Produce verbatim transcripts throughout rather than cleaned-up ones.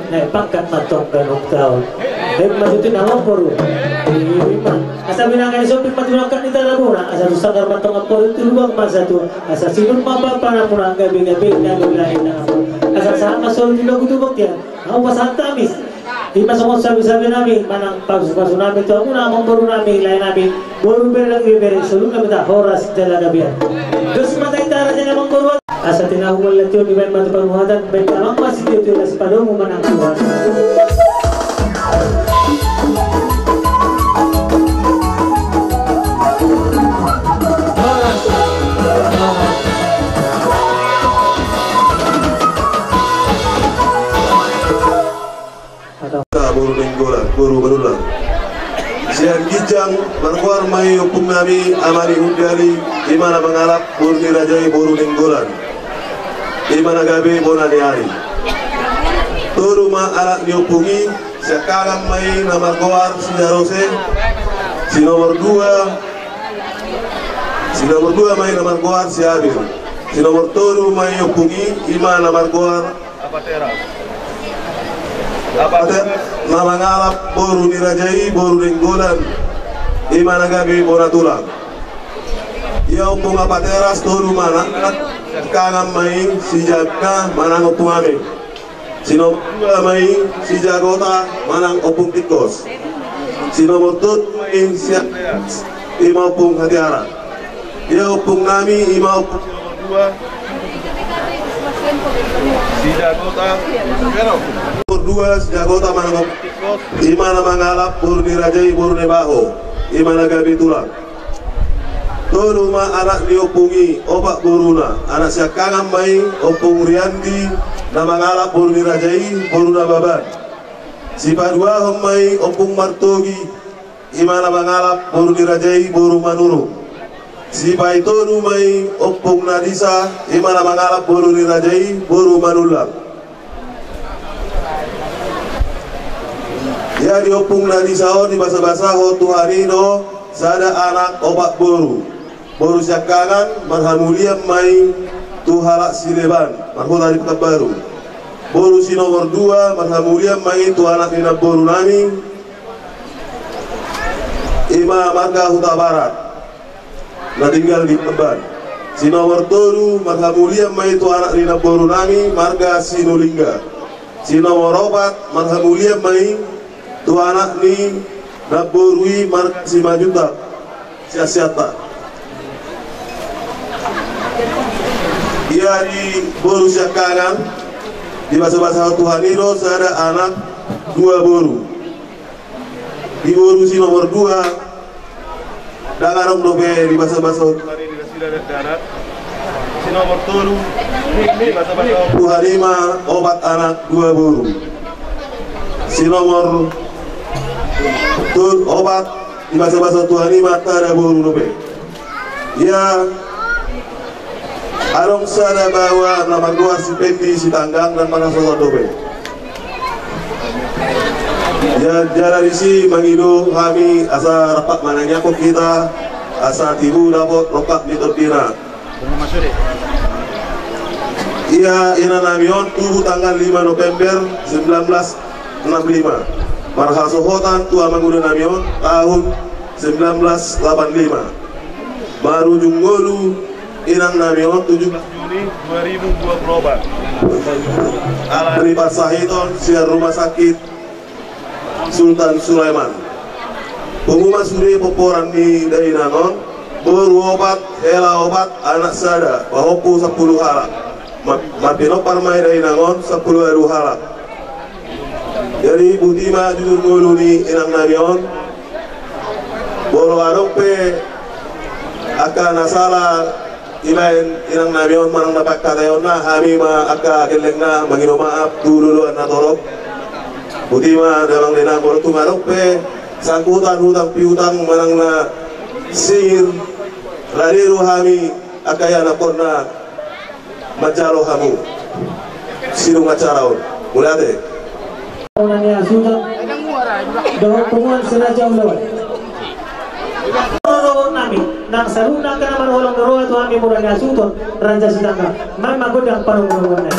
Naik pangkat ma tong ganong taon. Emma tutu na mamboru. Ima. Asa binanga ni sompit ma tu nangkak ni talabuna. Asa tu sanggar ma tong amporu tu lubang ma satua. Asa sinur ma papanamuna gabe-gabe na gabe lain na amporu. Asa sahat ma solu di logu tu buktian. Au pasahat tamis. Ima songon sabe-sabe nami manang pasu-pasu nami tu hamuna amangboru nami lae nami. Boru bere lagi bere solu nami ta horas jala gabean. Dos ma ta ita raja ni amangboru. Asa tinahu mauliate on dibaen ma tu panuhatan baen damang ma sitio-tio na sipadomu manang Tuhan. Boru Nainggolan, boru Badulang. Sian ginjang margoar ma i ompung nami Ama ni Hundali, ima na mangalap boru ni raja i boru Nainggolan. Ima na gabe bona ni ari. Tolu ma anak ni ompung i, siangkangan ma i na margoar si Jarose. Si nomor dua, si nomor dua ma i na margoar si Abil. Si nomor tolu ma i ompung i, ima na margoar Apateras. Apateras na mangalap boru ni raja i boru Nainggolan. Ima na gabe bona tulang. Ia ompung Apateras tolu ma anakna, siangkangan ma i si Jabna manang ompung Ame. Si nomor dua ma i si Jagota manang ompung Tingkos. Si nomor tolu ma i si Andreas, ima ompung Hatiara. Ia ompung nami ima ompung dua. Si Jagota. Nomor dua si Jagota manang ompung Tingkos. Ima na mangalap boru ni raja i boru Nebaho. Ima na gabe tulang. Tolu ma anak ni ompung i, opat boruna. Anak siangkangan ma i ompung Riandi na mangalap boru ni raja i boru Nababan. Sipaduahon ma i ompung Martogi. Ima na mangalap boru ni raja i boru Manurung. Sipaitolu ma i ompung Nadisa, ima na mangalap boru ni raja i boru Manullang. Ia di ompung Nadisa on dibasa-basahon Tuhan i do sada anak opat boru. Boru siangkangan marhamulian ma i tu halak Sileban marhuta di Pekanbaru. Boru si nomor dua marhamulian ma i tu anak ni namboru nami, ima marga Hutabarat na tinggal di Pekanbaru. Si nomor tolu marhamulian ma i tu anak ni namboru nami marga Sinulingga. Si nomor opat marhamulian ma i tu anak ni namboru i marga Simanjuntak. Sian Siantar. Ia di boru siangkangan dibasa-basahon Tuhan i do sada anak dua boru. Di boru si nomor dua dang adong dope dibasa-basahon Tuhan i di nasida dang. Si nomor tolu dibasa-basahon Tuhan i ma opat anak dua boru. Si nomor tolu opat dibasa-basahon Tuhan i ma sada boru dope. Ia adong sada baoa na margoar si Pendi Sitanggang dang marhasohotan dope. Ia jala disi mangido hami asa rap manangiangkon hita asa tibu dapot rongkap ni tondina. Ia ina nami on tubu tanggal lima November sembilan belas enam lima. Marhasohotan tu amangboru nami on tahun sembilan belas delapan lima. Marujung ngolu inang nami on tujuh belas Juni dua ribu dua puluh opat. Ala ni parsahiton sian rumah sakit Sultan Sulaiman. Pungu ma sude pomparan ni dainang on, boru opat, hela opat, anak sada, pahompu sampulu halak. Ma-, marpinompar ma i dainang on sampulu ualu halak. Jadi, botima jujur ngolu ni inang nami on. Molo adong pe angka na sala dibaen inang nami on manang na pangkataionna, hami ma angka gellengna mangido maaf tu loloan na torop. Botima damang dainang, molo tung adong pe sangkutan hutang piutang manang na singir, rade do hami angka ianakhonna manjalo hamu. Sidung acara on. Mauliate. Mula ni hasuhuton dohot punguan si Raja Ulaon. Rorobot nami nang saluhutna angka na marholong na roha tu hami mula ni hasuhuton Raja Sitanggang. Marmagondang panonggongonna.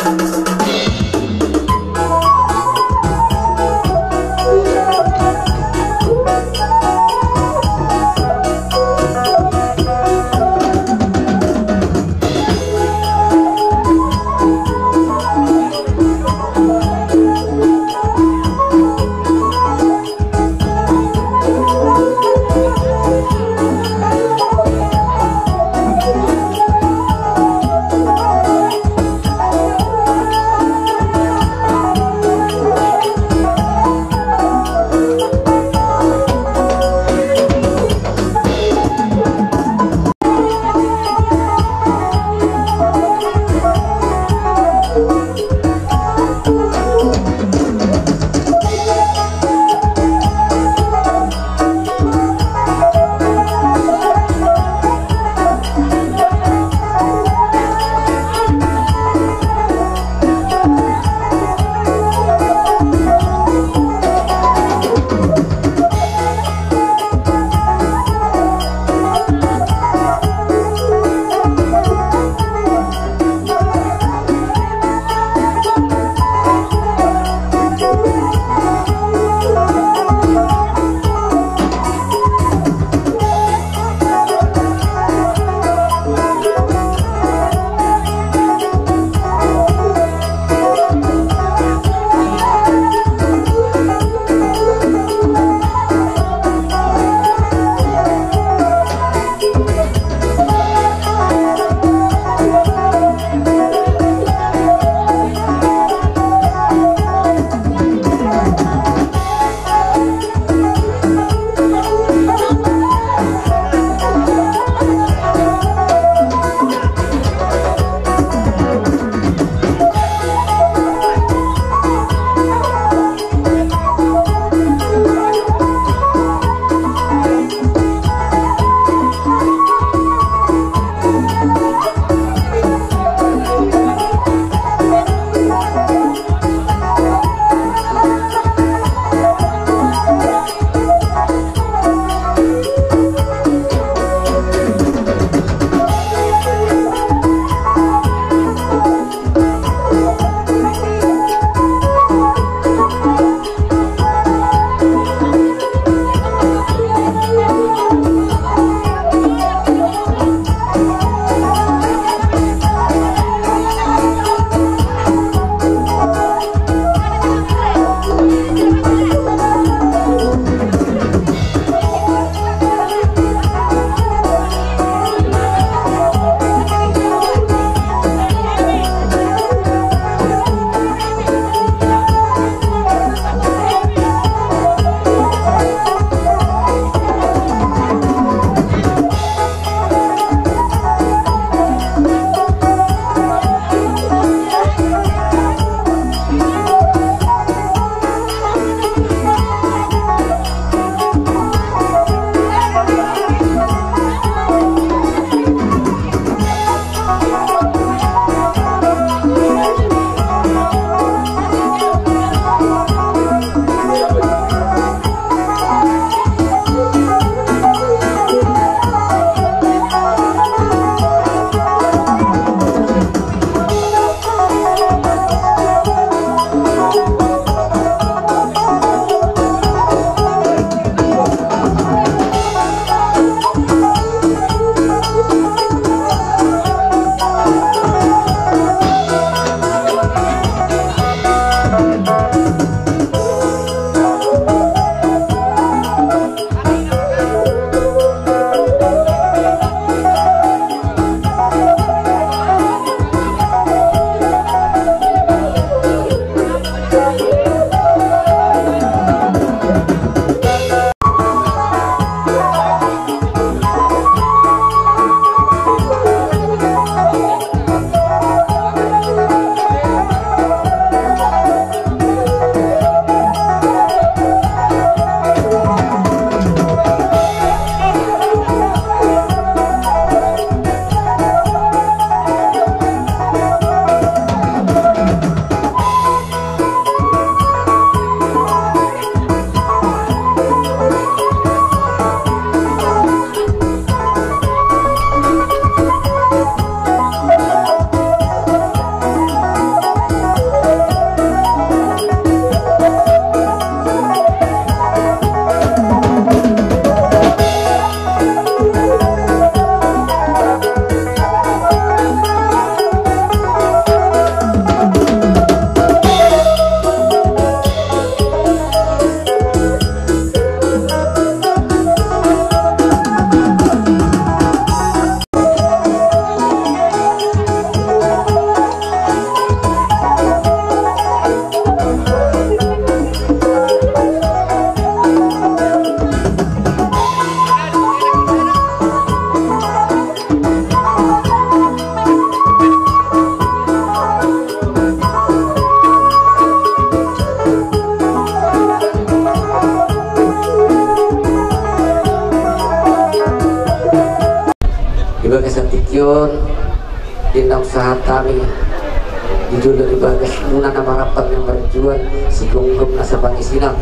Di bagasan tingki on, di naung sahat hami di jolo ni bagasmuna na marampang na marjual, sigomgom na sapangisina.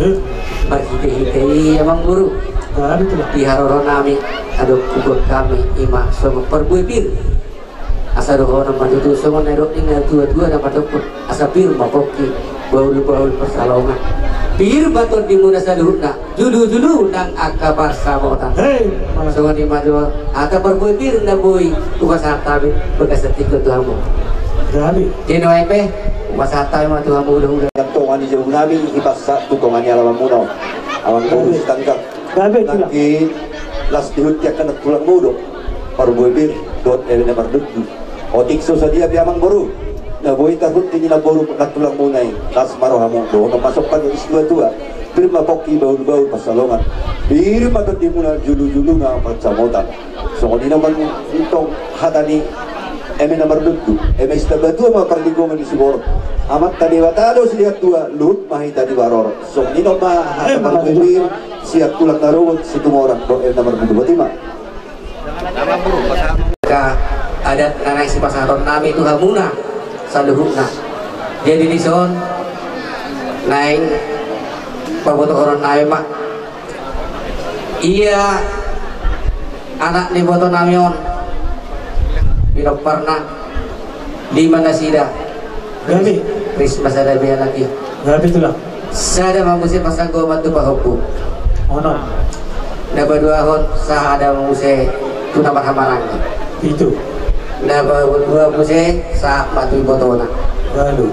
Marhitehite i, amangboru, di haroro nami, adong hubuat hami, ima songon parbue pir. Asa dohonon ma tutu songon na nidok ni na tuatua na mandok, asa pir ma pongki, bahulbahul pansalongan. Pir ma tondimuna saluhutna, julujulu nang angka pansamotan. Songon i ma do hata parbue pir na boi hupasahat hami bagasan tingki on tu hamu. Jadi nuaeng pe hupasahat hami ma tu hamu hulahula. Tonga ni jabu nami, hupasahat tu tonga ni alamanmuna on. Amangboru Sitanggang. Nangkin las dihut ni angka nantulang muna do parbue pir dohot eme na mardudu. Otik so sadia pe, amangboru, na boi tarhunting ni namboru nantulang muna i, las ma rohamu, dohonon ma songon na nidok ni situatua: Pir ma pongki, bahulbahul pansalongan. Pir ma tondimuna, julujulu nang pansamotan. Songon i ma antong hata ni eme na mardudu, eme Sitamba Tua ma parlinggoman ni siborok. Amanta Debata do sian tua, luhut ma hita di barorok. Songon i ma hata parbue pir sian tulang na rogot, Situmorang dohot eme na mardudu. Boti ma. Angka adat na naeng sipasahaton nami tu hamuna saluhutna. Jadi dison naeng pabotohonon nami ma. Ia anak ni iboto nami on, pinomparna lima nasida. Gabe. Risma sada be anak i. Gabe tulang. Sada ma muse pasanggoman tu pahompu. Onom. Na paduahon sada ma muse tu na marhahamaranggi. Pitu. Na padua muse sahat ma tu ibotona. Ualu.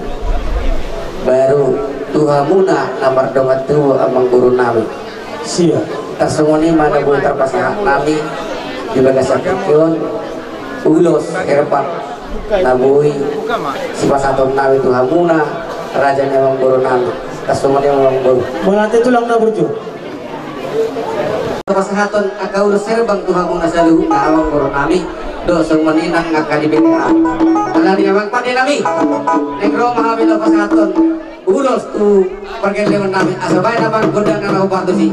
Baru tu hamuna na mardongan tubu, amangboru nami. Sia. Tarsongon i ma na boi tarpasahat nami di bagasan tingki on, ulos herbal na boi sipasahaton nami tu hamuna raja ni amangboru nami. Tarsongon i ma, amangboru. Mauliate tulang na burju. Pasahaton angka ulos herbal tu hamuna saluhutna, amangboru nami. Dohot songon i nang angka di B K A. Alani amang pande nami, naeng ro ma hami laho pasahathon ulos tu pargellengon nami, asa baen amang gondang na laho partusi.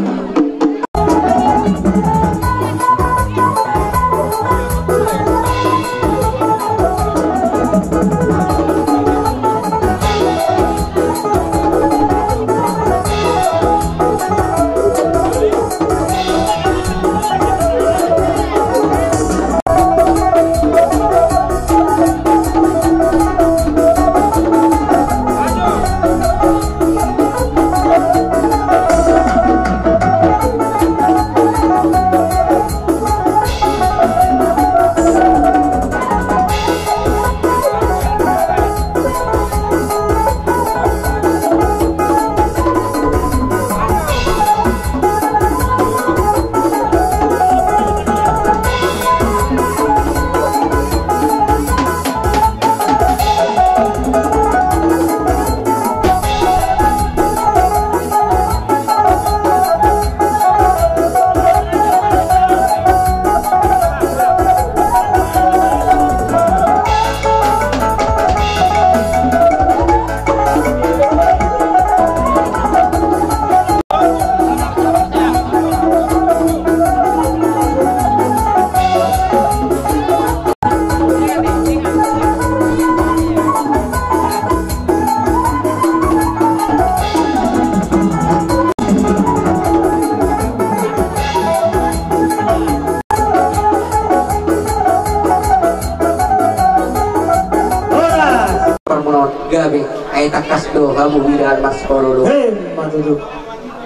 Parmunaon gabe, ai tangkas do hamu bidaan marsikolo do. Hei, matutu.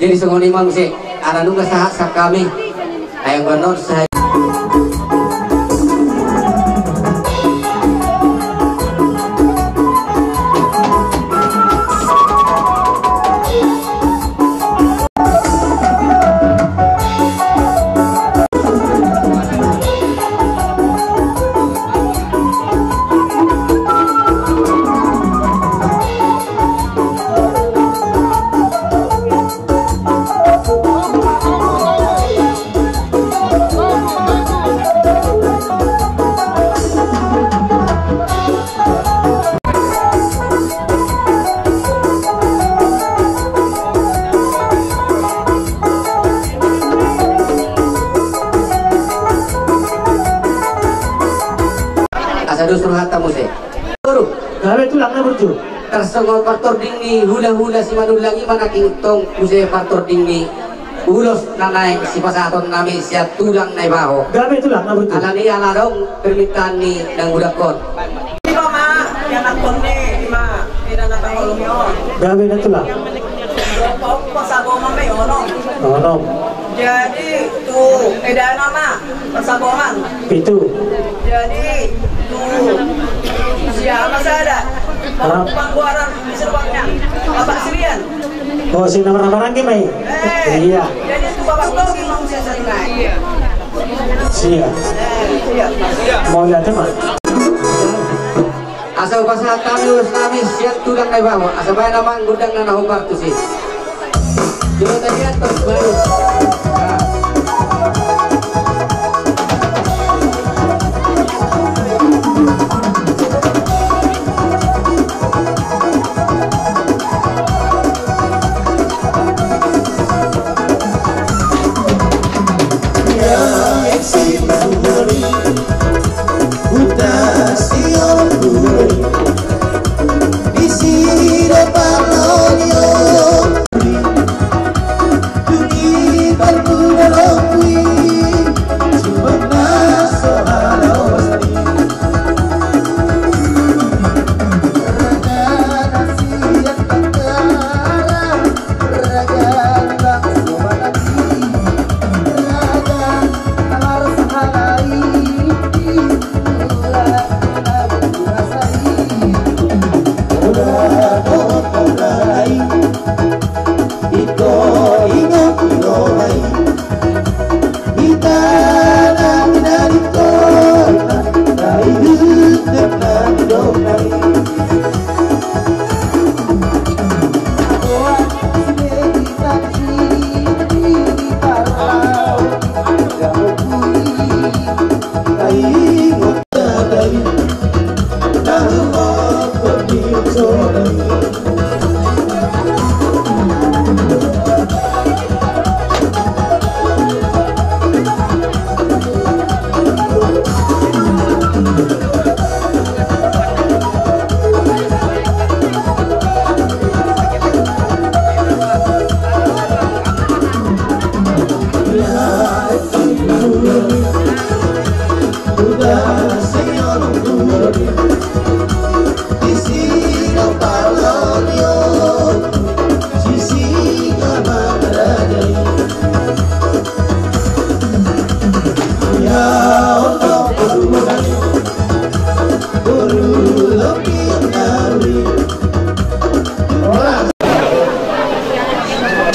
Jadi songon i ma muse, ala nunga sahat sian hami. Ai anggo annon sai. Asa dos rohanta muse. Gabe tulang na burju. Tarsongon partording ni hulahula Simanullang i ma nangkin tong muse partording ni ulos na naeng sipasahatonnami sian tulang Naibaho. Gabe tulang na burju. Alani ala adong permintaan ni na mangudangkon. Ima ma, ianakhon ni ima, ina na tangolong i on. Gabe na tulang. Pasagongan ma i onom. Onom. Jadi tu edana ma pasagongan. Pitu. Jadi tu siapa sada? Pangguaran di seruannya Bapak Sirian. Oh, si nomor nomor lagi mai. Iya. Jadi tu Bapak Togi mau saya senai. Siap. Mau lihat teman. Asa hupasahat hami ulos nami sian tulang Naibaho, asa baen amang gondang na hombar tusi. Jolo tadi antos baru.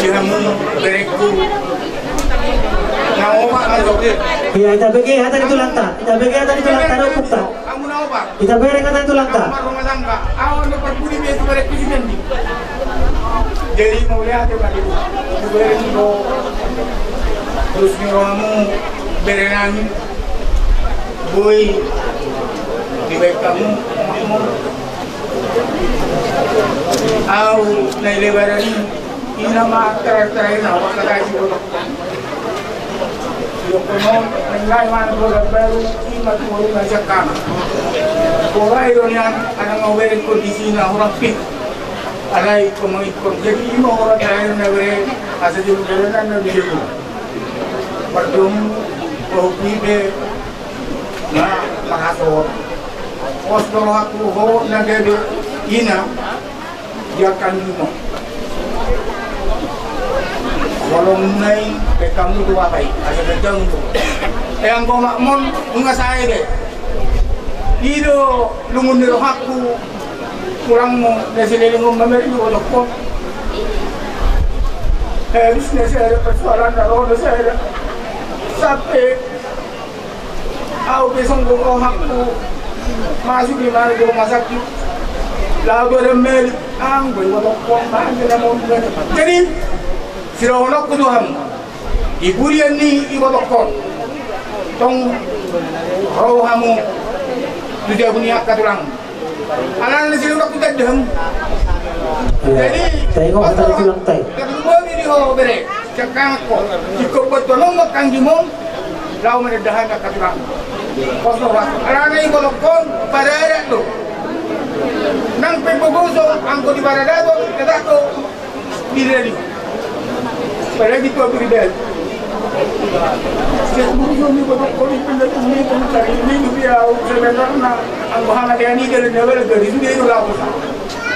Di hamu berengku na opat ma jo. Iya, ita bege hata ni tulangta. Ita bege hata ni tulangta, na ompungta. Hamu na opat. Ita bege hata ni tulangta. Hamu marrumah tangga. Ahu na parpudi be tu berengku si Mendi. Jadi mauliate ma di hamu. Bereng do. Terus ni rohamu bere nami. Boi dibaen hamu. Ahu na i Lebaran i, ina ma terakhir-terakhir na ahu angka gaji botok. Didok on, menilai mana bola baru, ima tu bola na siangkangan. Bola i do nian, adong na hubereng kondisi na hurang fit. Alai pemain kondisi, jadi ima bola terakhir na bere, asa jolo jolo na na di jolo. Pardomu, pahupui be, na, pahaso. Pos do rohangku ho na gabe ina, dia kan dimo. Walau nai, pekamu tu apai, asa gajang tu. Eh, anggo makmon, nunga sae be. I do lungun ni rohangku, kurang mo, na sileleng on mameri, walau ko. Eh, bis na saya ada persoalan, na roh na saya ada. Sampai Ahu pe songon rohangku masuk di mana di rumah sakit. Lagu ada melik, anggo iba tokong mana dia mau. Jadi sidohononku tu hamu, di pudian ni iba tokong, tong ro hamu tu jabu ni angka tulang. Alana na sidohononku tadi hamu. Jadi tengok tadi tulang tai. Tapi gua bini ho bere. Cakangko, ingkon boto nong ma kanggimon, laho manandahan angka tulang. Pos do, Pak. Alana i bolongkon, pada adat do. Nang pe pogoso, anggo di pada adat do, tetap do. Di dia di. Pada di tua pribadi. Saya guru suami bolongkon, ini pindah ke sini, kamu cari ini, dia, saya benar, nah, anggo hana dia ini, dia, dia, dia, dia, dia, dia, dia,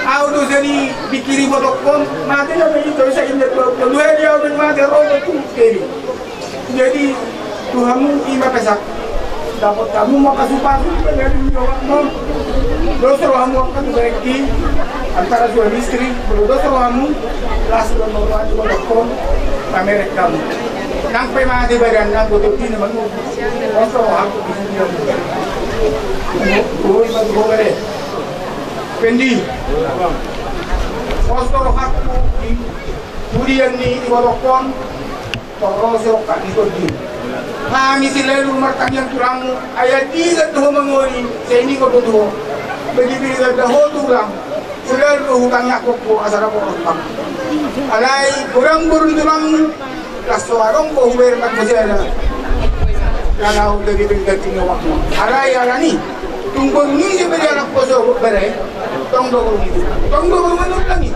Au do jadi pikiri bolongkon, mate na pe ito, sai inda dua puluh dua dia, au do mate, rogo tu, jadi. Jadi, tu hamu i ma pesak. Dapot hamu ma pasu-pasu, jadi nyo, no. Dos rohamu angka tu bereki, antara suami istri, molo dos rohamu, las do no roha di bolongkon, pamerek hamu. Nang pe mate badan, nang boto di na manu. Dos rohamu di sini. Oi, mati boga deh. Pendi. Pos do rohangku di pudian ni i bolongkon, torro si rongkap ni tondi. Hami silalu martangiang tulangmu, ai digan do ho mangoli, sai nian ho do tu ho. Bagi-bagi do ho tulang, silalu do hutangiangkon ho asa dapot rongkap. Alai godang boru ni tulangmu, Las so adong ho hubereng kan bojana. Laho jadi bengkati ni omakmu. Alai alani. Tung boru ni si beli anak poso bere. Tong do boru ni. Tong do boru manurut lagi.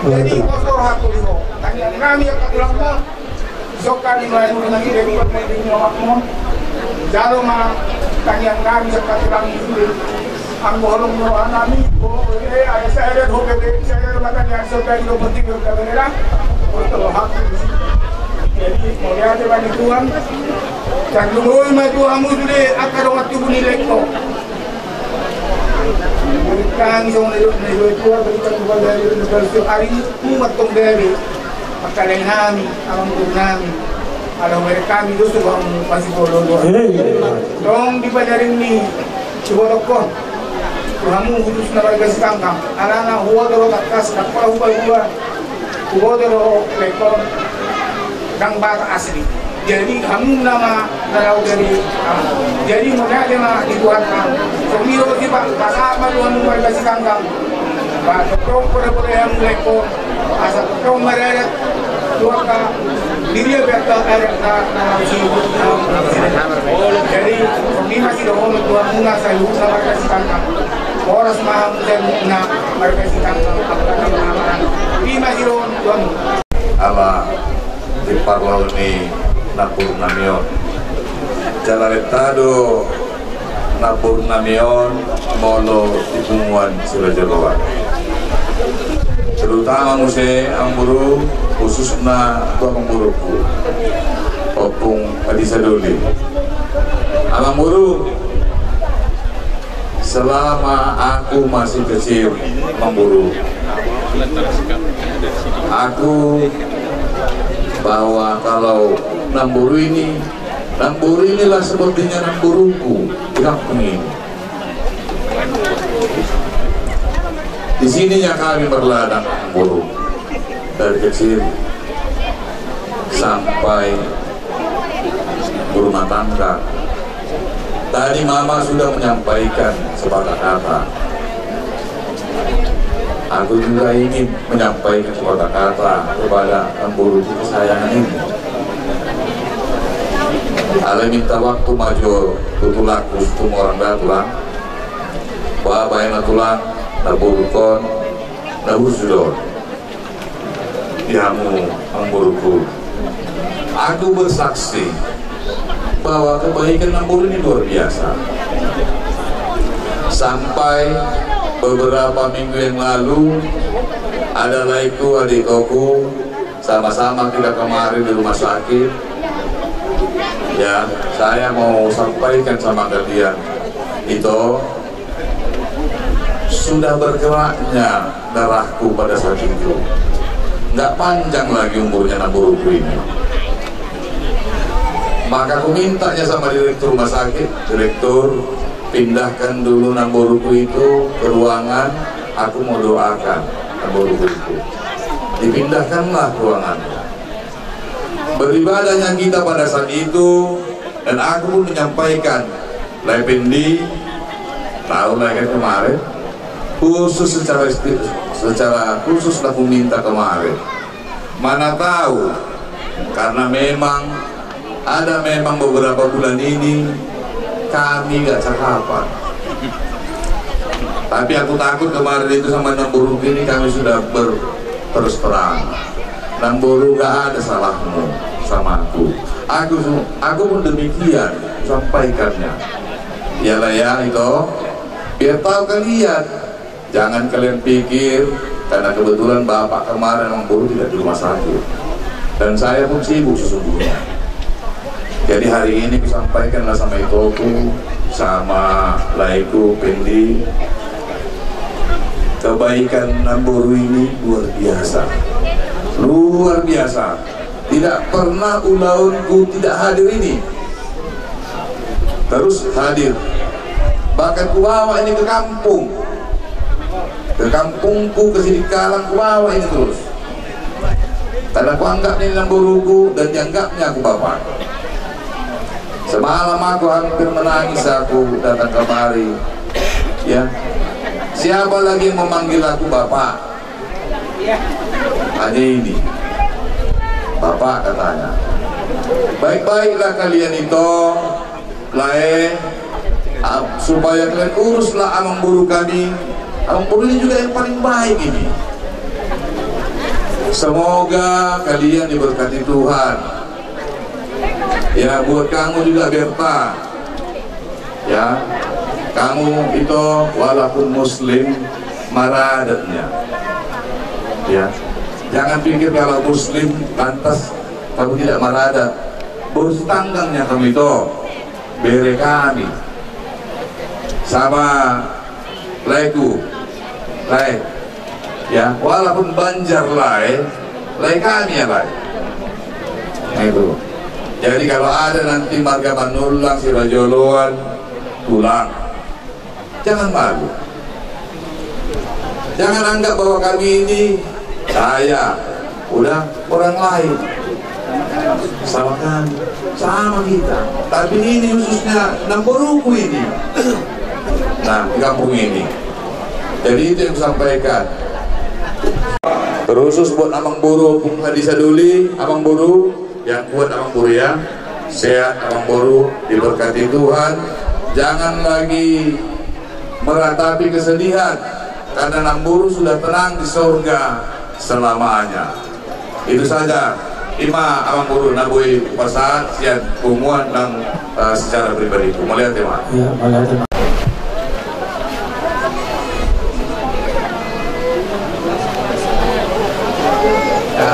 Jadi pos do rohangku di ho. Tangiang nami angka tulangmu. Sokali ma boru nami dari buat mending ni omakmu. Jalo ma tangiang nami angka tulangmu. Anggo holong ni roha nami, oh, eh, ada saya ada hobi, saya ada mata ni, ada saudara di tempat tidur, kami ada. Untuk hak. Jadi, mauliate ma di Tuhan. Dan lumoi ma tu hamu sude, angka dongan tubu ni Lengkong. Kami songon na dok ni dua tua, berikan kepada dari negara setiap hari, umat tong gabe. Pangkalai nami, amangboru nami. Ala hubereng hami do sude hamu pasipolo do. Tong di pajarin ni i bolongkon. Tu hamu khususna marga Sitanggang. Alana huboto do tangkas, ndang pola hubahua. Huboto do Lengkong. Ndang Batak asli. Jadi hamu nama na laho jadi. Jadi mauliate ma di Tuhan. Songon i do, Pak, pasahat ma tu hamu marga Sitanggang. Ba, tongtong poda-poda hamu Lengkong, asa tongtong maradat tu angka diri, biar angka adat na, na, na, jadi, songon i ma sidohonon tu hamu na saluhutna marga Sitanggang. Horas ma hamu saluhutna marga Sitanggang. Songon i ma sidohonon tu hamu. Ala di parlao ni namboru nami on. Jala renta do namboru nami on molo di punguan Sirajoloan. Terutama muse amangboru, khususna tu amangboruku, Ompung Adi Sadoli. Amangboru, selama aku masih kecil, amangboru, aku bahwa kalau namboru ini, namboru inilah sepertinya namboruku di kampung ini. Di sininya kami berladang, amangboru, dari kecil sampai berumah tangga. Tadi mama sudah menyampaikan sepatah kata. Aku juga ingin menyampaikan sepatah kata kepada namboru kesayangan ini. Alai minta waktu ma jo tu tulangku, tu orang tua tulang. Ba, baen ma tulang, namboruku on, namboru sude on. Di hamu, amangboruku. Aku bersaksi bahwa kebaikan namboru ini luar biasa. Sampai beberapa minggu yang lalu, ada laiku, adikku, sama-sama kita kemarin di rumah sakit. Ya, saya mau sampaikan sama kalian, Ito, sudah bergeraknya darahku pada saat itu. Nggak panjang lagi umurnya namboruku ini. Maka ku mintanya sama direktur rumah sakit, "Direktur, pindahkan dulu namboruku itu ke ruangan, aku mau doakan namboruku itu." Dipindahkanlah ruangannya. Beribadahnya kita pada saat itu, dan aku pun menyampaikan, "Lae Pendi, tahu lae kan kemarin, khusus secara isti-, secara khusus aku minta kemarin. Mana tahu, karena memang ada memang beberapa bulan ini Kami gak cakapan. Tapi aku takut kemarin itu sama Namboru ini kami sudah berterus terang. Namboru gak ada salahmu sama aku. Aku su-, aku pun demikian sampaikannya. Iyalah ya itu. Biar tahu kalian. Jangan kalian pikir, karena kebetulan bapak kemarin Amangboru tidak di rumah sakit. Dan saya pun sibuk sesungguhnya. Jadi hari ini kusampaikanlah sama itoku, sama laeku, Pendi. Kebaikan Namboru ini luar biasa. Luar biasa. Tidak pernah ulaonku tidak hadir ini. Terus hadir. Bahkan kubawa ini ke kampung. Ke kampungku, ke Sidikalang, kubawa ini terus. Karena kuanggap ini Namboruku dan dianggapnya aku bapak. Semalam aku hampir menangis aku datang kemari. Ya. Siapa lagi yang memanggil aku bapak? Hanya ini. Bapak katanya. Baik-baiklah kalian itu, lae, ah, supaya kalian uruslah Amangboru kami. Amangboru ini juga yang paling baik ini. Semoga kalian diberkati Tuhan. Ya, buat kamu juga, Berta. Ya, kamu itu walaupun muslim, maradat nian. Ya, jangan pikir kalau muslim lantas kamu tidak maradat. Bos tanggang nian kamu itu, bere kami. Sama laeku, lae. Ya, walaupun Banjar lae, lae kami ya lae. Nah, itu. Jadi kalau ada nanti marga Manullang, Sirajoloan, tulang. Jangan malu. Jangan anggap bahwa kami ini saya, udah orang lain. Sama kami, sama kita. Tapi ini khususnya Namboruku ini. Nah, di kampung ini. Jadi itu yang kusampaikan. Terkhusus buat Amangboru, Ompung Hadi Sadoli, Amangboru, yang kuat Amangboru ya. Sehat Amangboru, diberkati Tuhan. Jangan lagi meratapi kesedihan, karena Namboru sudah tenang di sorga selamanya. Itu saja. Ima Amangboru na boi hupasahat sian punguan nang, eh, secara pribadi. Mauliate ma. Iya, mauliate ma.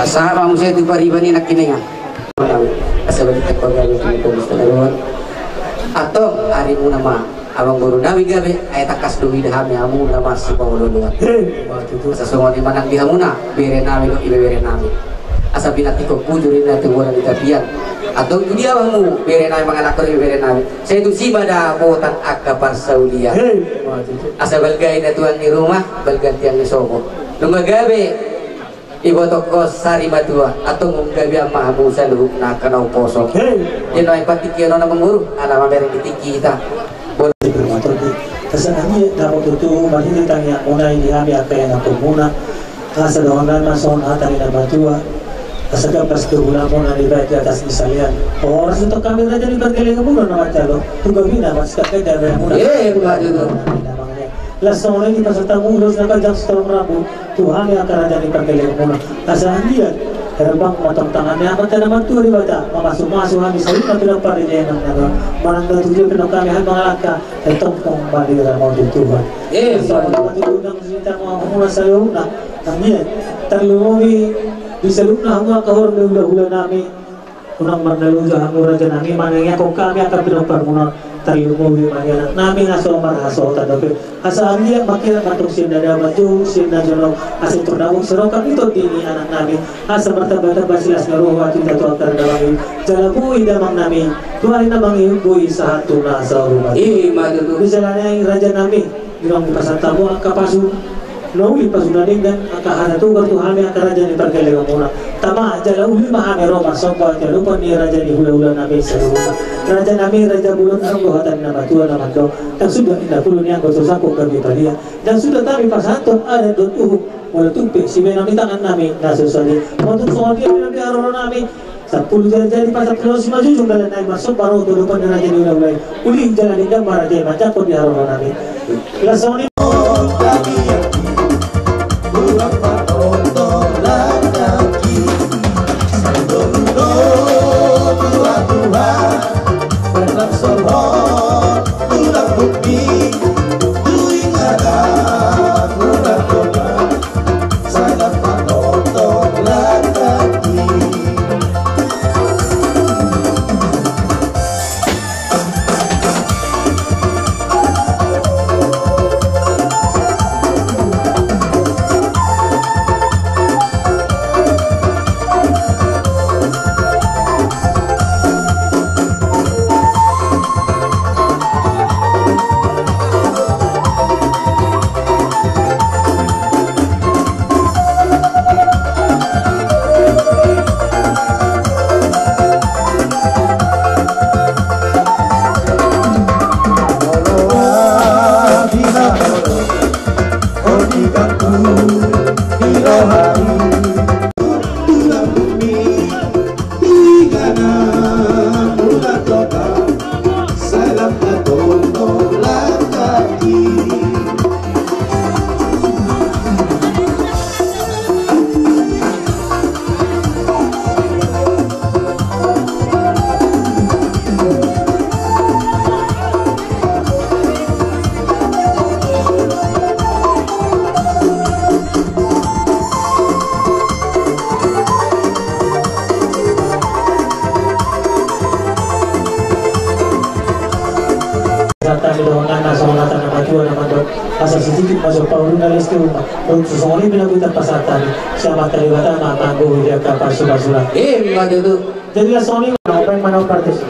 Sahat ma muse tu pariban ni nangkiningan. Asa balik tak pagawe tu pengurus tanaruan. Antong ari muna ma. Amangboru nami gabe, ai tangkas do huida hami hamu na marsipaolo-oloan. He, ma tutu. Asa songon i ma nang di hamuna, bere nami dohot ibebere nami. Asa pinantikhon hujur i na tu bona ni tapian. Antong tu dia ma hamu, bere nami mangalangka dohot ibebere nami. Sai tusi ma dapotan angka parsaulian. He, ma tutu. Asa balga i na tuan ni rumah, balga tiang ni sopo. Nunga gabe. Iboto ho sari matua, antong gabe ma hamu saluhutna angka na umposo. He. Ia nuaeng patik ia nona manguru, ala mamereng di tingki hita. Bola. Asa nami dapot tutu marhite tangiangmuna i di hami angka ianakhonmuna. Asa dohonon ma songon hata ni na matua. Asa gabas tu hulamuna na dibahen di atas ni salean. Horas do hami raja ni pargellenganmuna na manjalo. Tu gabina ma sian angka ianakhonmuna. Ia, betul. Laos songon i di pasahatonmuna ulos na ganjang sitorop rambu. Tu hami angka raja ni pargellenganmuna. Asa anggiat herbang ma tongtong hami amanta na martua Debata, mamasumasu hami saluhutna tu pinahan pargellengan na ro. Manang na tutu pinungka hami mangalangka, tongtong ma di ramona Tuhan. Eh, asa ma tutu nang sinta ma hamuna saluhutna. Anggiat tarlumobi di saluhutna hamu angka horong ni hulahula nami. Unang marnaloja hamu raja nami, manangiangkon hami angka pinomparmuna, tarlumobi ma di anak nami na so marhasohotan dope. Asa anggiat mangkilap ma antong sian na damang jou sian na jonok, asa tor na boi sirongkap i tondi ni anak nami. Asa martambatamba silas ni roha tu ita tu angka na damang i. Jala boi damang nami, tu ari na mangihut boi sahat tu na saur matua. Ima tutu. Di jala nai raja nami, di naung dipasahat hamu angka pasu. Na uli pasu na denggan, angka hata togar tu hami angka raja ni pargellenganmuna. Tama jala uli ma hami ro marsomba di adopan ni raja ni hulahula nami saluhutna. Raja nami, raja bolon, anggo hata ni na matua na mandok. Ndang suda ninna pulu ni anggo so sangkut gabe padia. Ndang suda hami pasahathon adat dohot uhum. Molo tung pe sibaenon di tangan nami na so sadia. Molo tung songon dia pe na di haroro nami. Sampulu jari-jari pasampulu, simanjujung dalan nami, marsomba ro tu adopan ni raja ni hulahula i. Uli jala denggan ma raja i manjangkon di haroro nami. Laos songon i. Pasahat hami dohot na songon hata na matua na mandok, asa sititik ma so pauluna, les tu uma. Dohot songon i pe na boi tarpasahat hami, sai Amanta Debata ma manggohi di angka pasupasuna. Ima tutu. Jadi laos songon i, na open mana partis.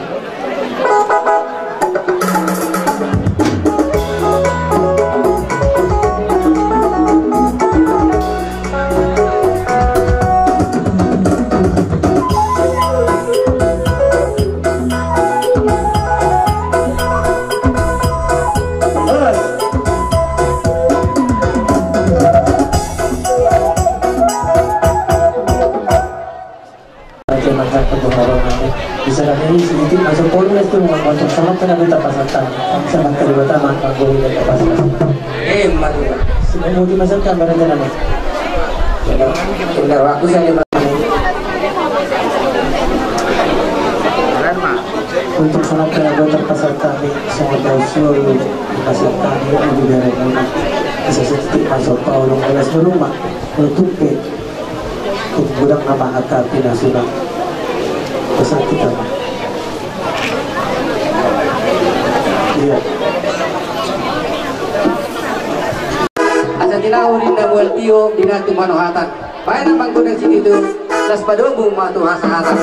Ima tutu. Sumudi ma sangkan barang jalan. Benar, benar, aku saya. Untuk songon i na boi tarpasahat hami, songon i na boi tarpasahat hami, asa sititik ma so pauluna, les tu uma. Tutu pe. Godang nama angka pinasuna. Pasahat hita. Iya. Asa tinahu ninna mual tio, di na tumano hata. Baen ma godang sititik, laos padomu ma tu hasahatan.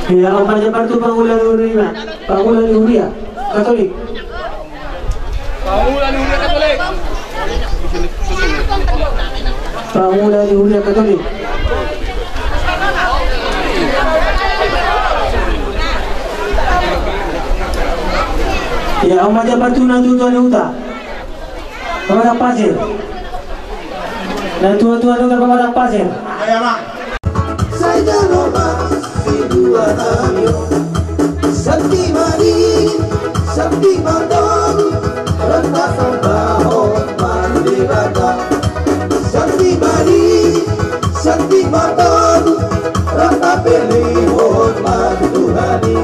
Ia, on ma jala tu pangula ni huria, pangula ni huria Katolik. Pangula ni huria Katolik. Pangula ni huria Katolik. Ia, on ma jala tu na tuatua ni huta. Pamatang Pasir. Na tuatua ni huta Pamatang Pasir. Sai jalo ma siduanami on. Santi mari, santi ma tolu, rap sambahon ma tu Debata. Santi mari, santi ma tolu, rap pelehon ma tu Tuhan i.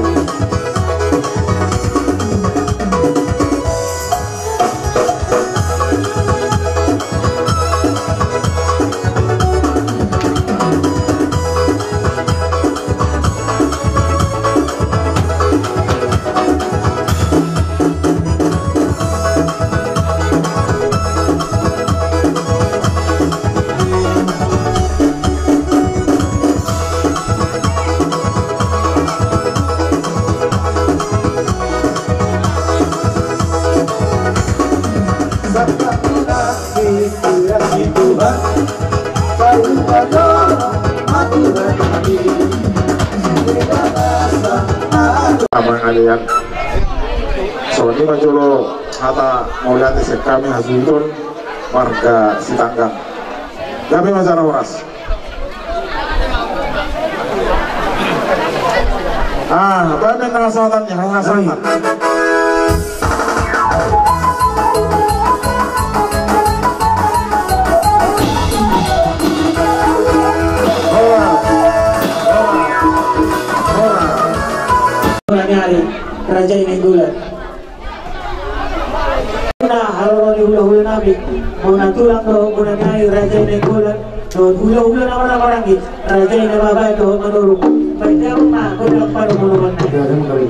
Amang Alian. Songon i ma jolo hata mauliate sian hami hasuhuton marga Sitanggang. Gabe ma jala horas. Ah, baen ma hasahatanna, hasahatan. Horas, horas, horas. Raja i Nainggolan. Na, halo ni hulahula nami, bona tulang dohot bona nai Raja i Nainggolan, dohot hulahula na marhahamaranggi, Raja i Nababan dohot Manurung. Baen damang ma gondang panumolongan nai.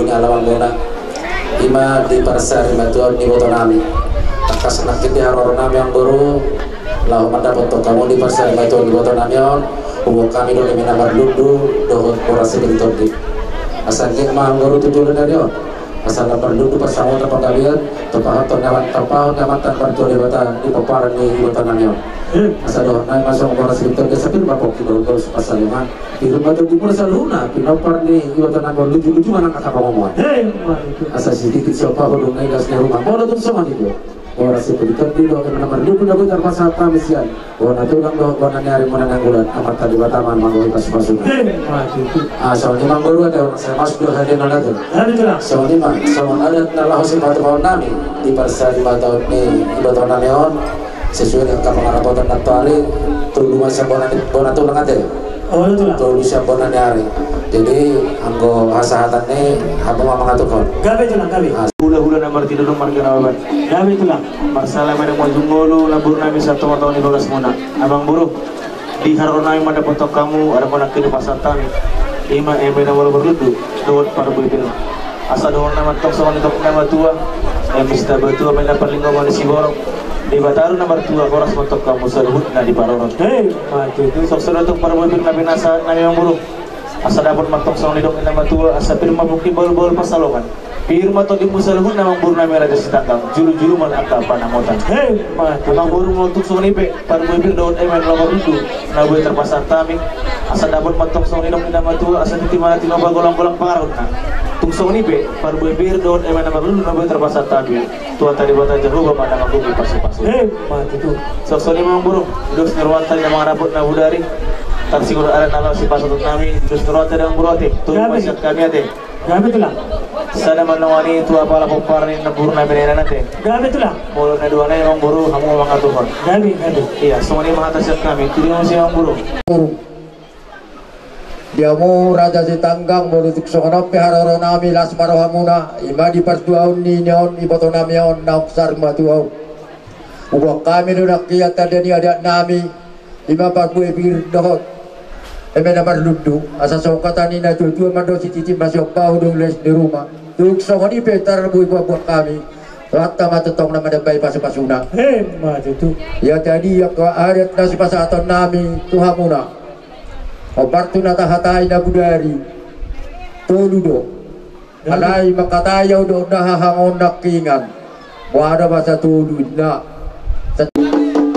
Ala amang bona, ima di parsarimatuaon ni iboto nami. Tangkas nangkin di haroro nami amang boru, laho mandapothon hamu di parsarimatuaon ni iboto nami on, huboan hami do eme na marlundu dohot boras sipitu tondi. Asa anggiat ma amang boru tu joloan ni ari on, asa na marlundu pansamotan panggabean, tapahothon ni amanta, tapahothon ni amanta na martua Debata di pomparan ni iboto nami on. Asa dohonon nami ma songon boras sipitu tondi, asa pir ma pongki dohot boras pansalongan. Di rumah tu gubernur saluhutna, pinompar ni iboto nami on, luju-luju ma nang angka pangomoan. Hei, ma tutu. Asa sitikit siompa hudung na ilas ni rumah. Molo tung songon i do, boras sipitu tondi dohot eme na marlundu na boi tarpasahat hami sian bona tulang dohot bona ni ari, muna ni anggulan, Amanta Debata ma na manggohi pasu-pasuna. Hei, ma tutu. Ah, songon i ma amang boru, ate, sai masuk do hadiah na natur. Hei, tulang. Songon i ma, songon adat na laho sipatupaon nami di parsarimatuaon ni iboto nami on, sesuai dengan angka pangarapoton nantoari, tolu ma sian bona ni, bona tulang, ate. Olo, tulang. Tolu sian bona ni ari. Jadi anggo hasahatan ni hamu ma mangaturhon. Gabe, tulang, gabe. Ah. Hula-hula na martinodohon marga Nababan. Gabe, tulang. Marsala ma di hamu ujung ngolu, namboru nami, sahat tu tonga-tonga ni bagasmuna. Amang boru, di haroro nami mandapothon hamu, adong do nangkin dipasahat hami. Ima eme na marlundu dohot parbue pir. Asa dohonon nami ma tong songon nidok ni na matua: Eme sitabatua ma inna parlinggoman ni siborok, Debata do na martua, horas ma tong hamu saluhutna diparorot. Hei, ma tutu. Songon i do tong parbue pir na pinasahat nami, amang boru. Asa dapot ma tong songon nidok ni na matua, asa pir ma pongki bahul-bahul pansalongan. Pir ma tondimu saluhutna, amang boru nami Raja Sitanggang, julu-julu ma angka panamotan. Hei, ma tutu. Amang boru, molo tung songon i pe parbue pir dohot eme na marlundu na boi tarpasahat hami, asa dapot ma tong songon nidok ni na matua, asa titi ma na tinopa, golang-golang pangarahutna. Tung songon i pe parbue pir dohot eme na marlundu na boi tarpasahat hami, Tuhanta Debata Jahowa ma na manggohi pasu-pasu. Hei, ma tutu. Songon i ma, amang boru, di dos ni rohanta na mangarapot na bodari, tarsingot adat na laho sipasahaton nami, di dos ni rohanta do, amang boru, ate. Tolu ma sian hami, ate. Gabe, tulang. Sada ma nuaeng i tu apala pomparan ni namboru nami na inganan, ate. Gabe, tulang. Molo na dua nai, amang boru, hamu ma mangaturhon. Gabe, gabe. Ia, songon i ma hata sian hami, tu di muse, amang boru. Di hamu Raja Sitanggang, molo tung songon on pe haroro nami, las ma rohamuna, ima di partuaon ni on iboto nami on naung sarimatua on. Huboan hami do nangkin tanda ni adat nami, ima parbue pir dohot eme na marlundu, asa songon hata ni na tua-tua mandok: Sititi ma siompa hudung na ilas ni rumah. Tung songon i pe tarboa-boa hami, rohanta ma tongtong na mandambai pasu-pasuna. Hei, ma tutu. Ia tadi angka adat na sipasahaton nami tu hamuna, hombar tu na tahatai na bodari, tolu do. Alai mangkatai ahu dohot na hahangon nangkiningan, boha do masa tolu inna.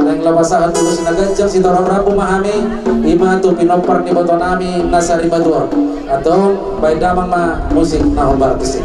Naeng laho pasahat ulos na ganjang, sitorop rambu ma hami, ima tu pinompar ni iboto nami na sarimatua on. Antong baen damang ma musik na hombar tusi.